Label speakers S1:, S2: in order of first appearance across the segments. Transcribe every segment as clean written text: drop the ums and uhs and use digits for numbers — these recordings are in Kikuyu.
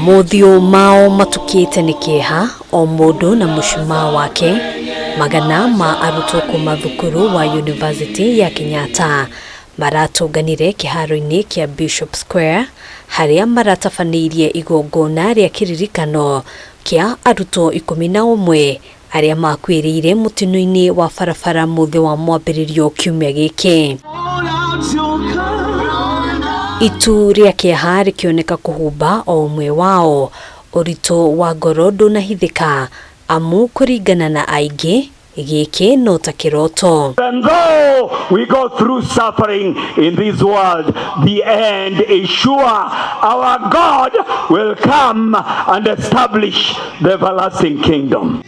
S1: Mothiũ mao matukĩte nĩ kĩeha, o mũndũ na mũcumaa wake. Magana ma arutwo kuma thukuru wa University ya Kenyatta maratũnganire kĩharo-inĩ kĩa Bishop Square harĩa maratabanĩirie igongona rĩa kĩririkano kĩa arutwo 11 arĩa makuĩrĩire mũtino-inĩ wa barabara mũthĩ wa mwambĩrĩrio kiumia gĩkĩ. Itu rĩa kĩeha rĩkĩoneka kũhumba o ũmwe wao, ũritũ wa ngoro ndũnahithĩka amu kũringana na aingĩ gĩkĩ no ta kĩroto.
S2: And though we go through suffering in this world, the end is sure. Our God will come and establish the everlasting kingdom.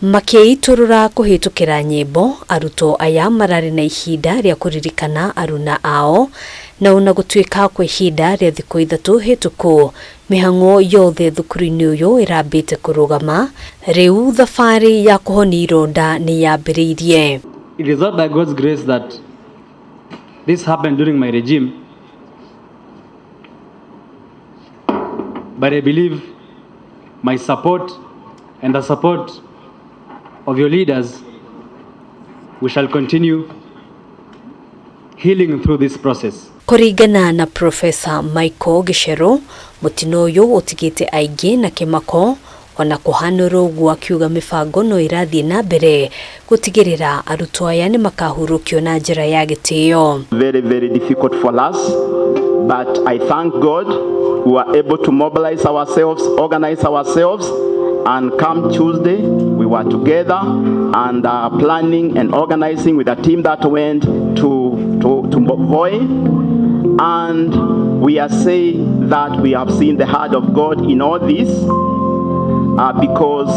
S1: Makĩitũrũra kũhĩtũkĩra nyĩmbo, arutwo aya mararĩ na ihinda rĩa kũririkana aruna ao, na ona gũtuĩka kwa ihinda rĩa thikũ 3 hĩtũku mĩhang'o yothe thukuru-inĩ ũyũ ĩrambĩte kũrũgama, rĩu thabarĩ ya kũhonia ironda nĩ yambĩrĩirie.
S3: It is not by God's grace that this happened during my regime, but I believe my support and the support of your leaders, we shall continue healing through this process.
S1: Kũringana na Professor Michael Gicheru, mũtino ũyũ ũtigĩte aingĩ na kĩmako, ona kũhanũra ũguo akiuga mĩbango no ĩrathiĩ na mbere gũtigĩrĩra arutwo aya nĩ makahurũkio na njĩra ya gĩtĩo.
S4: Very, very difficult for us, but I thank God we were able to mobilize ourselves, organize ourselves, and come Tuesday, we were together and planning and organizing with a team that went to Voi. And we are saying that we have seen the hand of God in all this because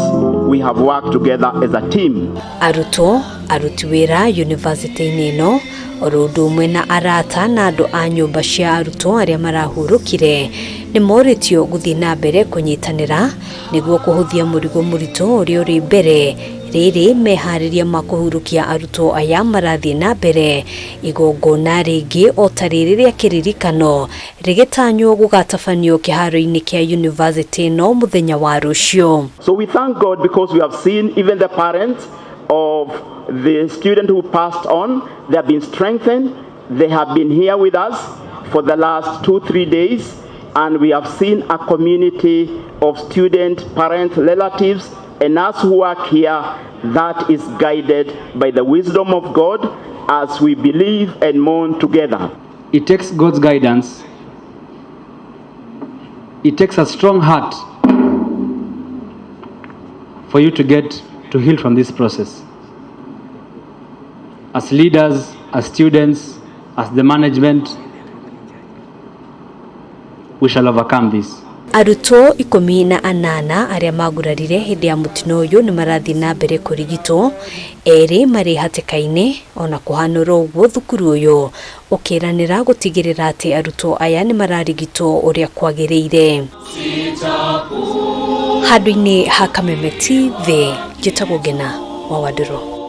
S4: we have worked together as a team.
S1: Arutwo, aruti wĩra university-inĩ ĩno, oro ũndũ ũmwe na arata na andũ a nyũmba cia arutwo arĩa marahurũkire nĩ morĩtio gũthiĩ na mbere kũnyitanĩra nĩguo kũhũthia mũrigo mũritũ ũrĩa ũrĩ mbere. Rĩrĩ meharĩria ma kũhurũkia arutwo aya marathiĩ na mbere igongona rĩngĩ o ta rĩrĩ rĩa kĩririkano rĩgĩtanywo gũgatabanio kĩharo-inĩ kĩa university ĩno mũthenya wa rũciũ.
S4: So we thank God because we have seen even the parents of the student who passed on, they have been strengthened, they have been here with us for the last 2-3 days, and we have seen a community of student, parents, relatives, and us who work here that is guided by the wisdom of God as we believe and mourn together.
S3: It takes God's guidance. It takes a strong heart for you to get to heal from this process. As leaders, as students, as the management, we shall overcome this.
S1: Arutwo 18 arĩa magurarire hĩndĩ ya mũtino ũyũ nĩ marathiĩ na mbere kũrigitwo, erĩ marĩ hatĩka-inĩ. Ona kũhanũra ũguo thukuru ũyũ ũkĩranĩra gũtigĩrĩra atĩ arutwo aya nĩ mararigitwo ũrĩa kwagĩrĩire. Handũ-inĩ ha Kameme TV, njĩtagwo Ngena wa Wandũrũ.